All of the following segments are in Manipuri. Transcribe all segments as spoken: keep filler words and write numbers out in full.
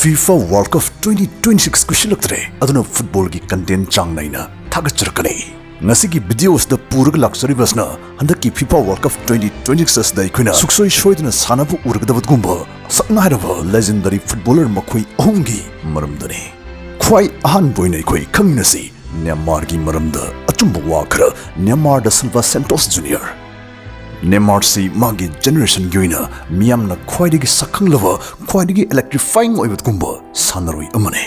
FIFA World Cup twenty twenty-six ꯀꯨꯏꯁꯤꯜꯂꯛꯇ꯭ꯔꯦ, ꯑꯗꯨꯅ ꯐꯨꯠꯕꯣꯜꯒꯤ ꯀꯟꯇꯦꯟ ꯆꯥꯡ ꯅꯥꯏꯅ ꯊꯥꯒꯠꯆꯔꯛꯀꯅꯤ꯫ ꯉꯁꯤꯒꯤ ꯚꯤꯗꯤꯑꯣ ꯑꯁꯤꯗ ꯄꯨꯔꯒ ꯂꯥꯛꯆꯔꯤꯕ ꯑꯁꯤꯅ ꯍꯟꯗꯛꯀꯤ FIFA World Cup twenty twenty-six ꯑꯁꯤꯗ ꯑꯩꯈꯣꯏꯅ ꯁꯨꯛꯁꯣꯏ ꯁꯣꯏꯗꯅ ꯁꯥꯟꯅꯕ ꯎꯔꯒꯗꯕꯒꯨꯝꯕ ꯁꯛꯅꯥꯏꯔꯕ ꯂꯦꯖꯦꯟꯗꯔꯤ ꯐꯨꯠꯕꯣꯂꯔ ꯃꯈꯣꯏ ꯑꯍꯨꯝꯒꯤ ꯃꯔꯝꯗꯅꯤ꯫ ꯈ꯭ꯋꯥꯏ ꯑꯍꯥꯟꯕ ꯑꯣꯏꯅ ꯑꯩꯈꯣꯏ ꯈꯪꯃꯤꯟꯅꯁꯤ ꯅꯦꯃꯥꯔꯒꯤ ꯃꯔꯝꯗ꯫ ꯑꯆꯨꯝꯕ ꯋꯥ ꯈꯔ, ꯅꯦꯃꯥꯔ ꯗ ꯁꯤꯜꯚꯥ ꯁꯦꯟꯇꯣꯁ ꯖꯨꯅꯤꯌꯔ꯫ ꯅꯦꯃꯥꯔꯁꯤ ꯃꯥꯒꯤ ꯖꯦꯅꯦꯔꯦꯁꯟꯒꯤ ꯑꯣꯏꯅ ꯃꯤꯌꯥꯝꯅ ꯈ꯭ꯋꯥꯏꯗꯒꯤ ꯁꯛꯈꯪꯂꯕ, ꯈ꯭ꯋꯥꯏꯗꯒꯤ ꯏꯂꯦꯛꯇ꯭ꯔꯤꯐꯥꯏꯡ ꯑꯣꯏꯕꯒꯨꯝꯕ ꯁꯥꯟꯅꯔꯣꯏ ꯑꯃꯅꯤ꯫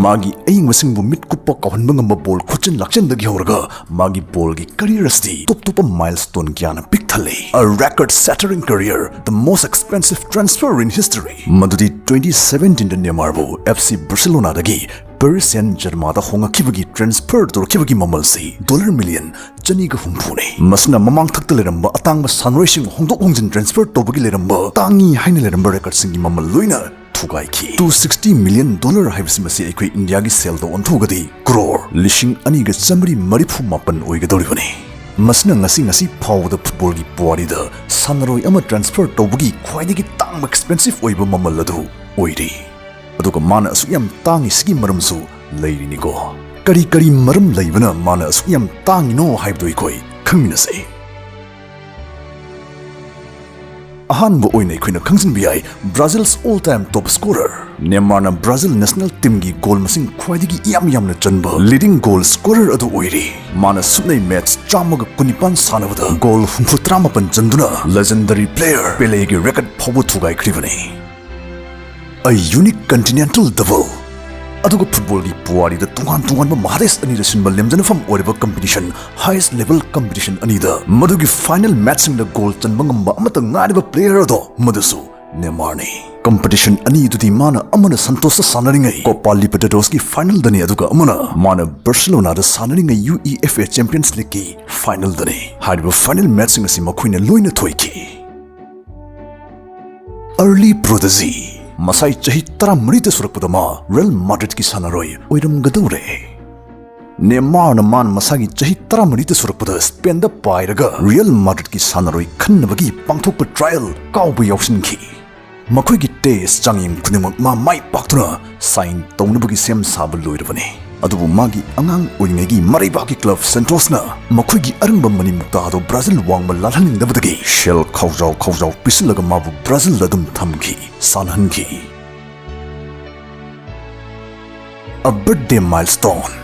ꯃꯥꯒꯤ ꯑꯌꯤꯡꯕꯁꯤꯡꯕꯨ ꯃꯤꯠ ꯀꯨꯞꯄ ꯀꯥꯎꯍꯟꯕ ꯉꯝꯕ ꯕꯣꯜ ꯈꯨꯠꯆꯤꯟ ꯂꯥꯛꯆꯤꯟꯗꯒꯤ ꯍꯧꯔꯒ ꯃꯥꯒꯤ ꯕꯣꯜꯒꯤ ꯀꯦꯔꯤꯌꯔ ꯑꯁꯤ ꯇꯣꯞ ꯇꯣꯞꯄ ꯃꯥꯏꯜꯁ꯭ꯇꯣꯟ ꯀꯌꯥꯅ ꯄꯤꯛ ꯊꯜꯂꯤ꯫ A record shattering career, the most expensive transfer in history, ꯃꯗꯨꯗꯤ twenty seventeen ꯗ ꯅꯦꯃꯥꯔꯕꯨ FC ꯕꯥꯔꯁꯦꯂꯣꯅꯥꯗꯒꯤ ꯄꯦꯔꯤꯁ ꯁꯦꯟ ꯖꯔꯃꯥꯗ ꯍꯣꯡꯂꯛꯈꯤꯕꯒꯤ ꯇ꯭ꯔꯥꯟꯁꯐꯔ ꯇꯧꯔꯛꯈꯤꯕꯒꯤ ꯃꯃꯜꯁꯤ ꯗꯣꯂꯔ ꯃꯤꯂꯤꯌꯟ ꯆꯅꯤꯒ ꯍꯨꯝꯐꯨꯅꯤ꯫ ꯃꯁꯤꯅ ꯃꯃꯥꯡꯊꯛꯇ ꯂꯩꯔꯝꯕ ꯑꯇꯥꯡꯕ ꯁꯥꯟꯅꯔꯣꯏꯁꯤꯡ ꯍꯣꯡꯗꯣꯛ ꯍꯣꯡꯖꯤꯟ ꯇ꯭ꯔꯥꯟꯁꯐꯔ ꯇꯧꯕꯒꯤ ꯂꯩꯔꯝꯕ ꯇꯥꯡꯉꯤ ꯍꯥꯏꯅ ꯂꯩꯔꯝꯕ ꯔꯦꯀꯣꯔꯗꯁꯤꯡꯒꯤ ꯃꯃꯜ ꯂꯣꯏꯅ ꯊꯨꯒꯥꯏꯈꯤ꯫ Two sixty million dollar ꯍꯥꯏꯕꯁꯤ ꯃꯁꯤ ꯑꯩꯈꯣꯏ ꯏꯟꯗꯤꯌꯥꯒꯤ ꯁꯦꯜꯗ ꯑꯣꯟꯊꯣꯛꯑꯒꯗꯤ ꯀ꯭ꯔꯣꯔ ꯂꯤꯁꯤꯡ ꯑꯅꯤꯒ ꯆꯥꯃꯔꯤ ꯃꯔꯤꯐꯨ ꯃꯥꯄꯟ ꯑꯣꯏꯒꯗꯧꯔꯤꯕꯅꯤ꯫ ꯃꯁꯤꯅ ꯉꯁꯤ, ꯉꯁꯤ ꯐꯥꯎꯕꯗ ꯐꯨꯠꯕꯣꯜꯒꯤ ꯄꯨꯋꯥꯔꯤꯗ ꯁꯥꯟꯅꯔꯣꯏ ꯑꯃ ꯇ꯭ꯔꯥꯟꯁꯐꯔ ꯇꯧꯕꯒꯤ ꯈ꯭ꯋꯥꯏꯗꯒꯤ ꯇꯥꯡꯕ, ꯑꯦꯛꯁꯄꯦꯟꯁꯤꯚ ꯑꯣꯏꯕ ꯃꯃꯜ ꯑꯗꯨ ꯑꯣꯏꯔꯤ꯫ ꯑꯗꯨꯒ ꯃꯥꯅ ꯑꯁꯨꯛ ꯌꯥꯝ ꯇꯥꯡꯉꯤꯁꯤꯒꯤ ꯃꯔꯝꯁꯨ ꯂꯩꯔꯤꯅꯤꯀꯣ꯫ ꯀꯔꯤ ꯀꯔꯤ ꯃꯔꯝ ꯂꯩꯕꯅ ꯃꯥꯅ ꯑꯁꯨꯛ ꯌꯥꯝ ꯇꯥꯡꯉꯤꯅꯣ ꯍꯥꯏꯕꯗꯨ ꯑꯩꯈꯣꯏ ꯈꯪꯃꯤꯟꯅꯁꯤ꯫ ꯑꯍꯥꯟꯕ ꯑꯣꯏꯅ ꯑꯩꯈꯣꯏꯅ ꯈꯪꯖꯤꯟꯕ ꯌꯥꯏ Brazil's all time top scorer꯫ ꯅꯦꯃꯥꯔꯅ ꯕ꯭ꯔꯥꯖꯤꯜ ꯅꯦꯁꯅꯦꯜ ꯇꯤꯝꯒꯤ ꯒꯣꯜ ꯃꯁꯤꯡ ꯈ꯭ꯋꯥꯏꯗꯒꯤ ꯏꯌꯥꯝ ꯌꯥꯝꯅ ꯆꯟꯕ ꯂꯤꯗꯤꯡ ꯒꯣꯜ ꯁ꯭ꯀꯣꯔꯔ ꯑꯗꯨ ꯑꯣꯏꯔꯤ꯫ ꯃꯥꯅ ꯁꯨꯞꯅꯩ ꯃꯦꯠꯆ ꯆꯥꯝꯃꯒ ꯀꯨꯟꯅꯤꯄꯥꯟ ꯁꯥꯟꯅꯕꯗ ꯒꯣꯜ ꯍꯨꯝꯐꯨꯇꯔꯥꯃꯥꯄꯟ ꯆꯟꯗꯨꯅ ꯂꯦꯖꯦꯟꯗꯔꯤ ꯄ꯭ꯂꯦꯌꯔ ꯄꯦꯂꯦꯒꯤ ꯔꯦꯀꯣꯔꯗ ꯐꯥꯎꯕ ꯊꯨꯒꯥꯏꯈ꯭ꯔꯤꯕꯅꯤ꯫ A unique continental double꯫ ꯑꯗꯨꯒ ꯐꯨꯠꯕꯣꯜꯒꯤ ꯄꯨꯋꯥꯔꯤꯗ ꯇꯣꯉꯥꯟ ꯇꯣꯉꯥꯟꯕ ꯃꯍꯥꯗꯦꯁ ꯑꯅꯤꯗ ꯁꯤꯟꯕ ꯂꯦꯝꯖꯅꯐꯝ ꯑꯣꯏꯔꯕ ꯀꯝꯄꯤꯇꯤꯁꯟ, highest level competition ꯑꯅꯤꯗ ꯃꯗꯨꯒꯤ ꯐꯥꯏꯅꯦꯜ ꯃꯦꯠꯆꯁꯤꯡꯗ ꯒꯣꯜ ꯆꯟꯕ ꯉꯝꯕ ꯑꯃꯠꯇ ꯉꯥꯏꯔꯕ ꯄ꯭ꯂꯦꯌꯔ ꯑꯗꯣ ꯃꯗꯨꯁꯨ ꯅꯦꯃꯥꯔꯅꯤ꯫ ꯀꯝꯄꯤꯇꯤꯁꯟ ꯑꯅꯤ ꯑꯗꯨꯗꯤ ꯃꯥꯅ ꯑꯃꯅ ꯁꯟꯇꯣꯁꯇ ꯁꯥꯟꯅꯔꯤꯉꯩ ꯀꯣꯄꯥ ꯂꯤꯕꯔꯇꯥꯗꯣꯔꯁꯀꯤ ꯐꯥꯏꯅꯦꯜꯗꯅꯤ, ꯑꯗꯨꯒ ꯑꯃꯅ ꯃꯥꯅ ꯕꯥꯔꯁꯦꯂꯣꯅꯥꯗ ꯁꯥꯟꯅꯔꯤꯉꯩ UEFA Champions Leagueꯀꯤ ꯐꯥꯏꯅꯦꯜꯗꯅꯤ꯫ ꯍꯥꯏꯔꯤꯕ ꯐꯥꯏꯅꯦꯜ ꯃꯦꯠꯆꯁꯤꯡ ꯑꯁꯤ ꯃꯈꯣꯏꯅ ꯂꯣꯏꯅ ꯊꯣꯏꯈꯤ꯫ Early prodigy꯫ ꯃꯁꯥꯏ ꯆꯍꯤ ꯇꯔꯥꯃꯔꯤꯗ ꯁꯨꯔꯛꯄꯗ ꯃꯥ ꯔꯤꯌꯦꯜ ꯃꯥꯗ꯭ꯔꯤꯗꯀꯤ ꯁꯥꯟꯅꯔꯣꯏ ꯑꯣꯏꯔꯝꯒꯗꯧꯔꯦ꯫ ꯅꯦꯃꯥꯔꯅ ꯃꯥꯅ ꯃꯁꯥꯒꯤ ꯆꯍꯤ ꯇꯔꯥꯃꯔꯤꯗ ꯁꯨꯔꯛꯄꯗ ꯁ꯭ꯄꯦꯟꯗ ꯄꯥꯏꯔꯒ ꯔꯤꯌꯦꯜ ꯃꯥꯗ꯭ꯔꯤꯗꯀꯤ ꯁꯥꯟꯅꯔꯣꯏ ꯈꯟꯅꯕꯒꯤ ꯄꯥꯡꯊꯣꯛꯄ ꯇ꯭ꯔꯥꯌꯦꯜ ꯀꯥꯎꯕ ꯌꯥꯎꯁꯤꯟꯈꯤ꯫ ꯃꯈꯣꯏꯒꯤ ꯇꯦꯁ ꯆꯥꯡꯌꯦꯡ ꯈꯨꯗꯤꯡꯃꯛ ꯃꯥ ꯃꯥꯏ ꯄꯥꯛꯇꯨꯅ ꯁꯥꯏꯟ ꯇꯧꯅꯕꯒꯤ ꯁꯦꯝ ꯁꯥꯕ ꯂꯣꯏꯔꯕꯅꯤ꯫ ꯑꯗꯨꯕꯨ ꯃꯥꯒꯤ ꯑꯉꯥꯡ ꯑꯣꯏꯔꯤꯉꯩꯒꯤ ꯃꯔꯩꯕꯥꯛꯀꯤ ꯀ꯭ꯂꯕ ꯁꯦꯟꯇꯣꯁꯅ ꯃꯈꯣꯏꯒꯤ ꯑꯔꯪꯕ ꯃꯅꯤꯃꯨꯛꯇꯥ ꯑꯗꯨ ꯕ꯭ꯔꯥꯖꯤꯜ ꯋꯥꯡꯃ ꯂꯥꯜꯍꯟꯅꯤꯡꯗꯕꯗꯒꯤ ꯁꯦꯜ ꯈꯥꯎꯖꯥꯎ ꯈꯥꯎꯖꯥꯎ ꯄꯤꯁꯤꯜꯂꯒ ꯃꯥꯕꯨ ꯕ꯭ꯔꯥꯖꯤꯜꯗ ꯑꯗꯨꯝ ꯊꯝꯈꯤ, ꯁꯥꯟꯅꯍꯟꯈꯤ꯫ A birthday milestone꯫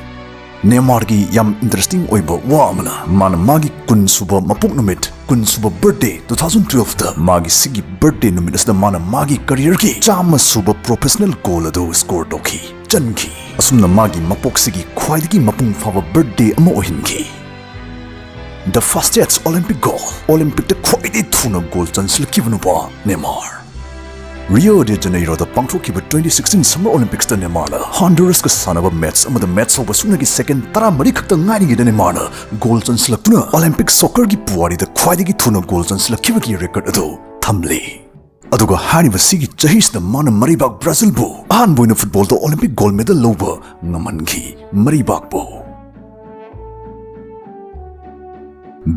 ꯅꯦꯃꯥꯔꯒꯤ ꯌꯥꯝ ꯏꯟꯇꯔꯦꯁꯇꯤꯡ ꯑꯣꯏꯕ ꯋꯥ ꯑꯃꯅ, ꯃꯥꯅ ꯃꯥꯒꯤ ꯀꯨꯟ ꯁꯨꯕ ꯃꯄꯣꯛ ꯅꯨꯃꯤꯠ, ꯀꯨꯟ ꯁꯨꯕ ꯕꯔꯊꯗꯦ, ꯇꯨ ꯊꯥꯎꯖꯟ ꯇꯨꯋꯦꯜꯐꯇ ꯃꯥꯒꯤ ꯁꯤꯒꯤ ꯕꯔꯊꯗꯦ ꯅꯨꯃꯤꯠ ꯑꯁꯤꯗ ꯃꯥꯅ ꯃꯥꯒꯤ ꯀꯔꯤꯌꯔꯒꯤ ꯆꯥꯝꯃ ꯁꯨꯕ ꯄ꯭ꯔꯣꯐꯦꯁꯅꯦꯜ ꯒꯣꯜ ꯑꯗꯨ ꯁ꯭ꯀꯣꯔ ꯇꯧꯈꯤ, ꯆꯟꯈꯤ꯫ ꯑꯁꯨꯝꯅ ꯃꯥꯒꯤ ꯃꯄꯣꯛꯁꯤꯒꯤ ꯈ꯭ꯋꯥꯏꯗꯒꯤ ꯃꯄꯨꯡ ꯐꯥꯕ ꯕꯔꯊꯗꯦ ꯑꯃ ꯑꯣꯏꯍꯟꯈꯤ꯫ The fastest Olympic goal꯫ ꯑꯣꯂꯦꯝꯄꯤꯛꯇ ꯈ꯭ꯋꯥꯏꯗꯒꯤ ꯊꯨꯅ ꯒꯣꯜ ꯆꯟꯁꯤꯜꯂꯛꯈꯤꯕ ꯅꯨꯄꯥ ꯅꯦꯃꯥꯔ꯫ ꯔꯤꯑꯣ ꯗꯦ ꯖꯅꯩꯔꯣꯗ ꯄꯥꯡꯊꯣꯛꯈꯤꯕ ꯇ꯭ꯋꯦꯟꯇꯤ ꯁꯤꯛꯁꯇꯤꯟ ꯁꯝꯃꯔ ꯑꯣꯂꯦꯝꯄꯤꯛꯁꯇ ꯅꯦꯃꯥꯔꯅ ꯍꯣꯟꯗꯨꯔꯁꯀ ꯁꯥꯟꯅꯕ ꯃꯦꯠꯆ ꯑꯃꯗ ꯃꯦꯠꯆ ꯍꯧꯕ ꯁꯨꯞꯅꯒꯤ ꯁꯦꯀꯦꯟ ꯇꯔꯥꯃꯔꯤ ꯈꯛꯇ ꯉꯥꯏꯔꯤꯉꯩꯗ ꯅꯦꯃꯥꯔꯅ ꯒꯣꯜ ꯆꯟꯁꯤꯜꯂꯛꯇꯨꯅ ꯑꯣꯂꯦꯝꯄꯤꯛ ꯁꯣꯀꯔꯒꯤ ꯄꯨꯋꯥꯔꯤꯗ ꯈ꯭ꯋꯥꯏꯗꯒꯤ ꯊꯨꯅ ꯒꯣꯜ ꯆꯟꯁꯤꯜꯂꯛꯈꯤꯕꯒꯤ ꯔꯦꯀꯣꯔꯗ ꯑꯗꯨ ꯊꯝꯂꯤ꯫ ꯑꯗꯨꯒ ꯍꯥꯏꯔꯤꯕ ꯁꯤꯒꯤ ꯆꯍꯤꯁꯤꯗ ꯃꯥꯅ ꯃꯔꯩꯕꯥꯛ ꯕ꯭ꯔꯥꯖꯤꯜꯕꯨ ꯑꯍꯥꯟꯕ ꯑꯣꯏꯅ ꯐꯨꯠꯕꯣꯜꯗ ꯑꯣꯂꯦꯝꯄꯤꯛ ꯒꯣꯜ ꯃꯦꯗꯜ ꯂꯧꯕ ꯉꯝꯍꯟꯈꯤ꯫ ꯃꯔꯩꯕꯥꯛꯄꯨ꯫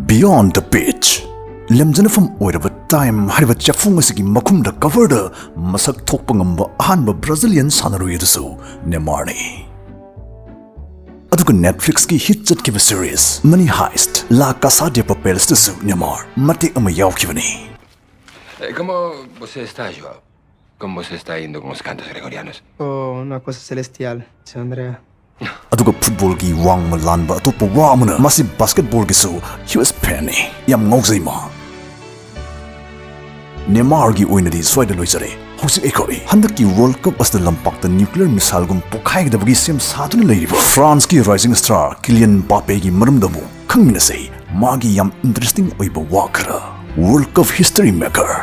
Beyond the Pitch꯫ ꯂꯝꯖꯅꯐꯝ ꯑꯣꯏꯔꯕ ꯇꯥꯏꯝ ꯍꯥꯏꯔꯤꯕ ꯆꯦꯐꯣꯡ ꯑꯁꯤꯒꯤ ꯃꯈꯨꯝꯗ ꯀꯚꯔꯗ ꯃꯁꯛ ꯊꯣꯛꯄ ꯉꯝꯕ ꯑꯍꯥꯟꯕ ꯕ꯭ꯔꯥꯖꯤꯂꯤꯌꯟ ꯁꯥꯟꯅꯔꯣꯏ ꯑꯗꯨꯁꯨ ꯅꯦꯃꯥꯔꯅꯤ꯫ ꯑꯗꯨꯒ ꯅꯦꯠꯐ꯭ꯂꯤꯛꯁꯀꯤ ꯍꯤꯠ ꯆꯠꯈꯤꯕ ꯁꯤꯔꯤꯁ ꯃꯅꯤ ꯍꯥꯏꯁ꯭ꯠ, ꯂꯥ ꯀꯥꯁꯥ ꯗꯦ ꯄꯥꯄꯦꯜꯁꯇꯁꯨ ꯅꯦꯃꯥꯔ ꯃꯇꯦꯛ ꯑꯃ ꯌꯥꯎꯈꯤꯕꯅꯤ꯫ Eh, ¿cómo você está, Joao? ¿Cómo se está yendo con los cantos gregorianos? Oh, una cosa celestial, Andrea. ꯑꯗꯨꯒ ꯐꯨꯠꯕꯣꯜꯒꯤ ꯋꯥꯡꯃ ꯂꯥꯟꯕ ꯑꯇꯣꯞꯄ ꯋꯥ ꯑꯃꯅ, ꯃꯁꯤ ꯕꯥꯁꯀꯦꯠꯕꯣꯜꯒꯤꯁꯨ ꯍ꯭ꯌꯨꯖ ꯐꯦꯟꯅꯤ꯫ ꯌꯥꯝ ꯉꯥꯎꯖꯩ ꯃꯥ꯫ ꯅꯦꯃꯥꯔꯒꯤ ꯑꯣꯏꯅꯗꯤ ꯁ꯭ꯋꯥꯏꯗ ꯂꯣꯏꯖꯔꯦ꯫ ꯍꯧꯖꯤꯛ ꯑꯩꯈꯣꯏ ꯍꯟꯗꯛꯀꯤ ꯋꯥꯔꯜꯗ ꯀꯞ ꯑꯁꯤꯗ ꯂꯝꯄꯥꯛꯇ ꯅ꯭ꯌꯨꯀ꯭ꯂꯤꯌꯔ ꯃꯤꯁꯥꯏꯜꯒꯨꯝ ꯄꯣꯈꯥꯏꯒꯗꯕꯒꯤ ꯁꯦꯝ ꯁꯥꯗꯨꯅ ꯂꯩꯔꯤꯕ ꯐ꯭ꯔꯥꯟꯁꯀꯤ ꯔꯥꯏꯖꯤꯡ ꯁ꯭ꯇꯥꯔ ꯀꯤꯂꯤꯌꯟ ꯕꯥꯄꯦꯒꯤ ꯃꯔꯝꯗ ꯑꯃꯨꯛ ꯈꯪꯃꯤꯟꯅꯁꯦ꯫ ꯃꯥꯒꯤ ꯌꯥꯝ ꯏꯟꯇꯔꯦꯁꯇꯤꯡ ꯑꯣꯏꯕ ꯋꯥ ꯈꯔ꯫ World cup history maker.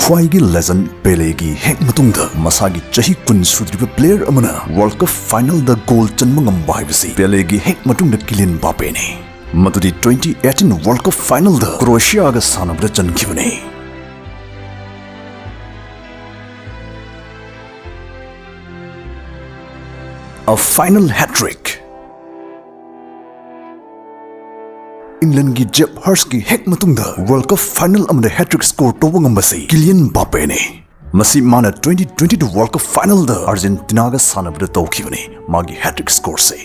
ꯈ꯭ꯋꯥꯏꯒꯤ ꯂꯦꯖꯦꯟꯗ ꯄꯦꯂꯦꯒꯤ ꯍꯦꯛ ꯃꯇꯨꯡꯗ ꯃꯁꯥꯒꯤ ꯆꯍꯤ ꯀꯨꯟ ꯁꯨꯗ꯭ꯔꯤꯕ ꯄ꯭ꯂꯦꯌꯔ ꯑꯃꯅ ꯋꯥꯔꯜꯗ ꯀꯞ ꯐꯥꯏꯅꯦꯜꯗ ꯒꯣꯜ ꯆꯟꯕ ꯉꯝꯕ ꯍꯥꯏꯕꯁꯤ ꯄꯦꯂꯦꯒꯤ ꯍꯦꯛ ꯃꯇꯨꯡꯗ ꯀꯤꯂꯤꯌꯟ ꯕꯥꯄꯦꯅꯤ꯫ ꯃꯗꯨꯗꯤ ꯇ꯭ꯋꯦꯟꯇꯤ ꯑꯩꯠꯇꯤꯟ ꯋꯥꯔꯜꯗ ꯀꯞ ꯐꯥꯏꯅꯦꯜꯗ ꯀ꯭ꯔꯣꯑꯦꯁꯤꯌꯥꯒ ꯁꯥꯟꯅꯕꯗ ꯆꯟꯈꯤꯕꯅꯤ꯫ A final hat-trick꯫ ꯏꯪꯂꯦꯟꯒꯤ ꯖꯦꯞ ꯍꯔꯁꯀꯤ ꯍꯦꯛ ꯃꯇꯨꯡꯗ ꯋꯥꯔꯜꯗ ꯀꯞ ꯐꯥꯏꯅꯦꯜ ꯑꯃꯗ ꯍꯦꯇ꯭ꯔꯤꯛ ꯁ꯭ꯀꯣꯔ ꯇꯧꯕ ꯉꯝꯕꯁꯤ ꯀꯤꯂꯤꯌꯟ ꯕꯥꯄꯦꯅꯤ꯫ ꯃꯁꯤ ꯃꯥꯅ ꯇ꯭ꯋꯦꯟꯇꯤ ꯇ꯭ꯋꯦꯟꯇꯤ ꯇꯨ ꯋꯥꯔꯜꯗ ꯀꯞ ꯐꯥꯏꯅꯦꯜꯗ ꯑꯥꯔꯖꯦꯟꯇꯤꯅꯥꯒ ꯁꯥꯟꯅꯕꯗ ꯇꯧꯈꯤꯕꯅꯤ, ꯃꯥꯒꯤ ꯍꯦꯇ꯭ꯔꯤꯛ ꯁ꯭ꯀꯣꯔꯁꯦ꯫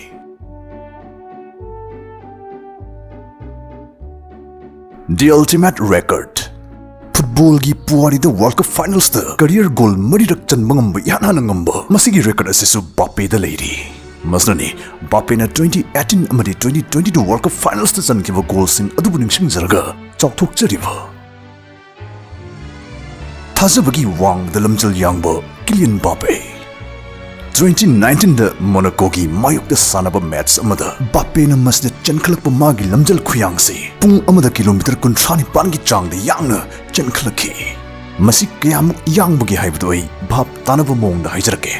The Ultimate Record꯫ ꯐꯨꯠꯕꯣꯜꯒꯤ ꯄꯨꯋꯥꯔꯤꯗ ꯋꯥꯔꯜꯗ ꯀꯞ ꯐꯥꯏꯅꯦꯜꯁꯇ ꯀꯔꯤꯌꯔ ꯒꯣꯜ ꯃꯔꯤꯔꯛ ꯆꯟꯕ ꯉꯝꯕ ꯏꯍꯥꯟ ꯍꯥꯟꯅ ꯉꯝꯕ ꯃꯁꯤꯒꯤ ꯔꯦꯀꯣꯔꯗ ꯑꯁꯤꯁꯨ ꯕꯥꯄꯦꯗ ꯂꯩꯔꯤ꯫ ꯃꯁꯤꯅꯅꯤ ꯕꯥꯄꯦꯅ ꯇ꯭ꯋꯦꯟꯇꯤ ꯑꯩꯠꯇꯤꯟ ꯑꯃꯗꯤ twenty twenty two world cup ꯐꯥꯏꯅꯦꯜꯁꯇ ꯆꯟꯈꯤꯕ ꯒꯣꯜꯁꯤꯡ ꯑꯗꯨꯕꯨ ꯅꯤꯡꯁꯤꯡꯖꯔꯒ ꯆꯥꯎꯊꯣꯛꯆꯔꯤꯕ꯫ ꯊꯥꯖꯕꯒꯤ ꯋꯥꯡꯃꯗ ꯂꯝꯖꯦꯜ ꯌꯥꯡꯕ ꯀꯤꯂꯤꯌꯟ ꯕꯥꯄꯦ꯫ ꯇ꯭ꯋꯦꯟꯇꯤ ꯅꯥꯏꯟꯇꯤꯟꯗ ꯃꯣꯅꯥꯀꯣꯒꯤ ꯃꯥꯌꯣꯛꯇ ꯁꯥꯟꯅꯕ ꯃꯦꯆ ꯑꯃꯗ ꯕꯥꯄꯦꯅ ꯃꯁꯤꯗ ꯆꯦꯟꯈꯠꯂꯛꯄ ꯃꯥꯒꯤ ꯂꯝꯖꯦꯜ ꯈꯨꯌꯥꯡꯁꯤ ꯄꯨꯡ ꯑꯃꯗ ꯀꯤꯂꯣꯃꯤꯇꯔ ꯀꯨꯟꯊ꯭ꯔꯥ ꯅꯤꯄꯥꯟꯒꯤ ꯆꯥꯡꯗ ꯌꯥꯡꯅ ꯆꯦꯟꯈꯠꯂꯛꯈꯤ꯫ ꯃꯁꯤ ꯀꯌꯥꯃꯨꯛ ꯌꯥꯡꯕꯒꯦ ꯍꯥꯏꯕꯗꯨ ꯑꯩ ꯚꯥꯞ ꯇꯥꯅꯕ ꯃꯑꯣꯡꯗ ꯍꯥꯏꯖꯔꯛꯀꯦ꯫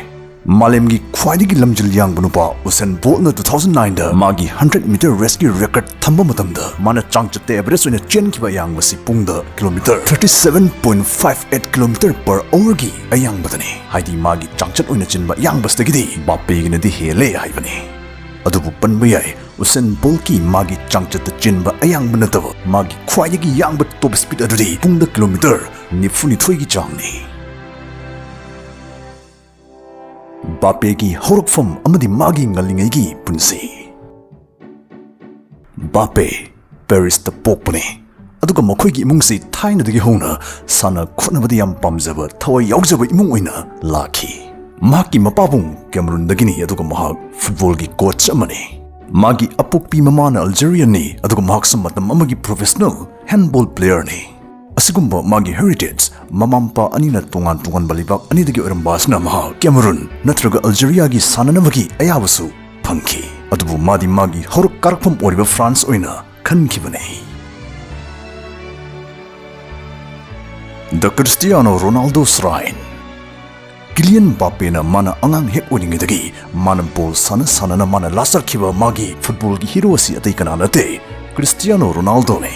ꯃꯥꯂꯦꯝꯒꯤ ꯈ꯭ꯋꯥꯏꯗꯒꯤ ꯂꯝꯖꯦꯜ ꯌꯥꯡꯕ ꯅꯨꯄꯥ ꯎꯁꯦꯟ ꯕꯣꯜꯠꯅ ꯇꯨ ꯊꯥꯎꯖꯟ ꯅꯥꯏꯟꯗ ꯃꯥꯒꯤ ꯍꯟꯗ꯭ꯔꯦꯠ ꯃꯤꯇꯔ ꯔꯦꯁꯀꯤ ꯔꯦꯀꯣꯔꯗ ꯊꯝꯕ ꯃꯇꯝꯗ ꯃꯥꯅ ꯆꯥꯡꯆꯠꯇ ꯑꯦꯚꯔꯦꯖ ꯑꯣꯏꯅ ꯆꯦꯟꯈꯤꯕ ꯑꯌꯥꯡꯕꯁꯤ ꯄꯨꯡꯗ kilometre thirty seven point five eight kilometre per ꯑꯋꯔꯒꯤ ꯑꯌꯥꯡꯕꯗꯅꯤ꯫ ꯍꯥꯏꯗꯤ ꯃꯥꯒꯤ ꯆꯥꯡꯆꯠ ꯑꯣꯏꯅ ꯆꯦꯟꯕ ꯑꯌꯥꯡꯕꯁꯤꯗꯒꯤꯗꯤ ꯕꯥꯄꯦꯒꯤꯅꯗꯤ ꯍꯦꯜꯂꯦ ꯍꯥꯏꯕꯅꯤ꯫ ꯑꯗꯨꯕꯨ ꯄꯟꯕ ꯌꯥꯏ, ꯎꯁꯦꯟ ꯕꯣꯜꯀꯤ ꯃꯥꯒꯤ ꯆꯥꯡꯆꯠꯇ ꯆꯦꯟꯕ ꯑꯌꯥꯡꯕ ꯅꯠꯇꯕ ꯃꯥꯒꯤ ꯈ꯭ꯋꯥꯏꯗꯒꯤ ꯌꯥꯡꯕ ꯇꯣꯞ ꯁ꯭ꯄꯤꯗ ꯑꯗꯨꯗꯤ ꯄꯨꯡꯗ ꯀꯤꯂꯣꯃꯤꯇꯔ ꯅꯤꯐꯨꯅꯤꯊꯣꯏꯒꯤ ꯆꯥꯡꯅꯤ꯫ ꯕꯥꯄꯦꯒꯤ ꯍꯧꯔꯛꯐꯝ ꯑꯃꯗꯤ ꯃꯥꯒꯤ ꯉꯜꯂꯤꯉꯩꯒꯤ ꯄꯨꯟꯁꯤ꯫ ꯕꯥꯄꯦ ꯄꯦꯔꯤꯁꯇ ꯄꯣꯛꯄꯅꯤ, ꯑꯗꯨꯒ ꯃꯈꯣꯏꯒꯤ ꯏꯃꯨꯡꯁꯤ ꯊꯥꯏꯅꯗꯒꯤ ꯍꯧꯅ ꯁꯥꯟꯅ ꯈꯣꯠꯅꯕꯗ ꯌꯥꯝ ꯄꯥꯝꯖꯕ, ꯊꯋꯥꯏ ꯌꯥꯎꯖꯕ ꯏꯃꯨꯡ ꯑꯣꯏꯅ ꯂꯥꯛꯈꯤ꯫ ꯃꯍꯥꯛꯀꯤ ꯃꯄꯥꯕꯨꯡ ꯀꯦꯃꯔꯨꯟꯗꯒꯤꯅꯤ, ꯑꯗꯨꯒ ꯃꯍꯥꯛ ꯐꯨꯠꯕꯣꯜꯒꯤ ꯀꯣꯆ ꯑꯃꯅꯤ꯫ ꯃꯥꯒꯤ ꯑꯄꯣꯛꯄꯤ ꯃꯃꯥꯅ ꯑꯜꯖꯦꯔꯤꯌꯟꯅꯤ, ꯑꯗꯨꯒ ꯃꯍꯥꯛꯁꯨ ꯃꯇꯝ ꯑꯃꯒꯤ ꯄ꯭ꯔꯣꯐꯦꯁꯅꯦꯜ ꯍꯦꯟꯗꯕꯣꯜ ꯄ꯭ꯂꯦꯌꯔꯅꯤ꯫ ꯑꯁꯤꯒꯨꯝꯕ ꯃꯥꯒꯤ ꯍꯦꯔꯤꯇꯦꯖ, ꯃꯃꯥ ꯃꯄꯥ ꯑꯅꯤꯅ ꯇꯣꯉꯥꯟ ꯇꯣꯉꯥꯟꯕ ꯂꯩꯕꯥꯛ ꯑꯅꯤꯗꯒꯤ ꯑꯣꯏꯔꯝꯕ ꯑꯁꯤꯅ ꯃꯍꯥꯛ ꯀꯦꯃꯔꯨꯟ ꯅꯠꯇ꯭ꯔꯒ ꯑꯜꯖꯦꯔꯤꯌꯥꯒꯤ ꯁꯥꯟꯅꯅꯕꯒꯤ ꯑꯌꯥꯕꯁꯨ ꯐꯪꯈꯤ꯫ ꯑꯗꯨꯕꯨ ꯃꯥꯗꯤ ꯃꯥꯒꯤ ꯍꯧꯔꯛ ꯀꯥꯔꯛꯐꯝ ꯑꯣꯏꯔꯤꯕ ꯐ꯭ꯔꯥꯟꯁ ꯑꯣꯏꯅ ꯈꯟꯈꯤꯕꯅꯤ꯫ The Cristiano Ronaldo Shrine꯫ ꯀꯤꯂꯤꯌꯟ ꯕꯥꯄꯦꯅ ꯃꯥꯅ ꯑꯉꯥꯡ ꯍꯦꯛ ꯑꯣꯏꯔꯤꯉꯩꯗꯒꯤ ꯃꯥꯅ ꯕꯣꯜ ꯁꯥꯟꯅ ꯁꯥꯟꯅꯅ ꯃꯥꯅ ꯂꯥꯆꯠꯈꯤꯕ ꯃꯥꯒꯤ ꯐꯨꯠꯕꯣꯜꯒꯤ ꯍꯤꯔꯣ ꯑꯁꯤ ꯑꯇꯩ ꯀꯅꯥ ꯅꯠꯇꯦ, ꯀ꯭ꯔꯤꯁꯇꯤꯌꯥꯅꯣ ꯔꯣꯅꯥꯜꯗꯣꯅꯤ꯫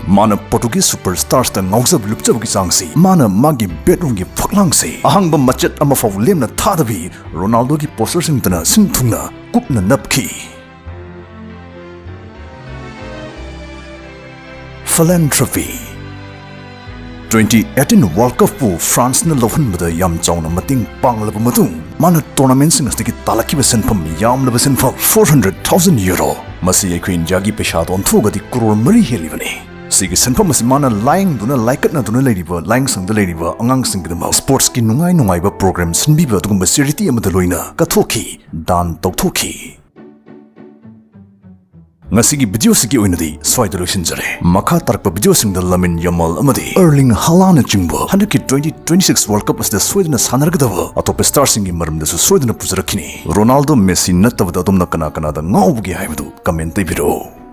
ꯃꯥꯅ ꯄꯣꯔꯇꯨꯒꯤꯖ ꯁꯨꯄꯔ ꯁ꯭ꯇꯥꯔꯁꯇ ꯉꯥꯎꯖꯕ ꯂꯨꯞꯆꯕꯒꯤ ꯆꯥꯡꯁꯤ, ꯃꯥꯅ ꯃꯥꯒꯤ ꯕꯦꯗꯔꯨꯝꯒꯤ ꯐꯛꯂꯥꯡꯁꯤ ꯑꯍꯥꯡꯕ ꯃꯆꯦꯠ ꯑꯃꯐꯥꯎ ꯂꯦꯝꯅ ꯊꯥꯗꯕꯤ ꯔꯣꯅꯥꯜꯗꯣꯒꯤ ꯄꯣꯁꯇꯔꯁꯤꯡꯇꯅ ꯁꯤꯟ ꯊꯨꯡꯅ ꯀꯨꯞꯅ ꯅꯞꯈꯤ꯫ Philanthropy. Twenty eighteen World Cupꯄꯨ Franceꯅ ꯂꯧꯍꯟꯕꯗ ꯌꯥꯝ ꯆꯥꯎꯅ ꯃꯇꯦꯡ ꯄꯥꯡꯂꯕ ꯃꯇꯨꯡ, ꯃꯥꯅ tournamentꯁꯤꯡ ꯑꯁꯤꯗꯒꯤ ꯇꯥꯜꯂꯛꯈꯤꯕ ꯁꯦꯟꯐꯝ ꯌꯥꯝꯂꯕ ꯁꯦꯟꯐꯝ four hundred thousand euro, ꯃꯁꯤ ꯑꯩꯈꯣꯏ ꯏꯟꯗꯤꯌꯥꯒꯤ ꯄꯩꯁꯥꯗ ꯑꯣꯟꯊꯣꯛꯑꯒꯗꯤ ꯀ꯭ꯔꯣꯔ ꯃꯔꯤ ꯍꯦꯜꯂꯤꯕꯅꯤ꯫ ꯁꯤꯒꯤ ꯁꯦꯟꯐꯝ ꯑꯁꯤ ꯃꯥꯅ ꯂꯥꯏꯌꯦꯡꯗꯨꯅ ꯂꯥꯏꯀꯠꯅꯗꯨꯅ ꯂꯩꯔꯤꯕ ꯂꯥꯏꯌꯦꯡꯁꯪꯗ ꯂꯩꯔꯤꯕ ꯑꯉꯥꯡꯁꯤꯡꯒꯤꯗꯃꯛ sportsꯀꯤ ꯅꯨꯡꯉꯥꯏ ꯅꯨꯡꯉꯥꯏꯕ program ꯁꯤꯟꯕꯤꯕ ꯑꯗꯨꯒꯨꯝꯕ charity ꯑꯃꯗ ꯂꯣꯏꯅ ꯀꯠꯊꯣꯛꯈꯤ, ꯗꯥꯟ ꯇꯧꯊꯣꯛꯈꯤ꯫ ꯉꯁꯤꯒꯤ videoꯁꯤꯒꯤ ꯑꯣꯏꯅꯗꯤ ꯁ꯭ꯋꯥꯏꯗ ꯂꯣꯏꯁꯤꯟꯖꯔꯦ꯫ ꯃꯈꯥ ꯇꯥꯔꯛꯄ videoꯁꯤꯡꯗ ꯂꯥꯃꯤꯟ ꯌꯥꯃꯥꯜ ꯑꯃꯗꯤ ꯑꯔꯂꯤꯡ ꯍꯥꯂꯥꯟꯅꯆꯤꯡꯕ ꯍꯟꯗꯛꯀꯤ twenty twenty six World Cup ꯑꯁꯤꯗ ꯁꯣꯏꯗꯅ ꯁꯥꯟꯅꯔꯒꯗꯕ ꯑꯇꯣꯞꯄ starꯁꯤꯡꯒꯤ ꯃꯔꯝꯗꯁꯨ ꯁꯣꯏꯗꯅ ꯄꯨꯖꯔꯛꯈꯤꯅꯤ꯫ ꯔꯣꯅꯥꯜꯗꯣ, ꯃꯦꯁꯤ ꯅꯠꯇꯕꯗ ꯑꯗꯣꯝꯅ ꯀꯅꯥ ꯀꯅꯥꯗ ꯉꯥꯎꯕꯒꯦ ꯍꯥꯏꯕꯗꯨ comment ꯇꯧꯕꯤꯔꯛꯎ꯫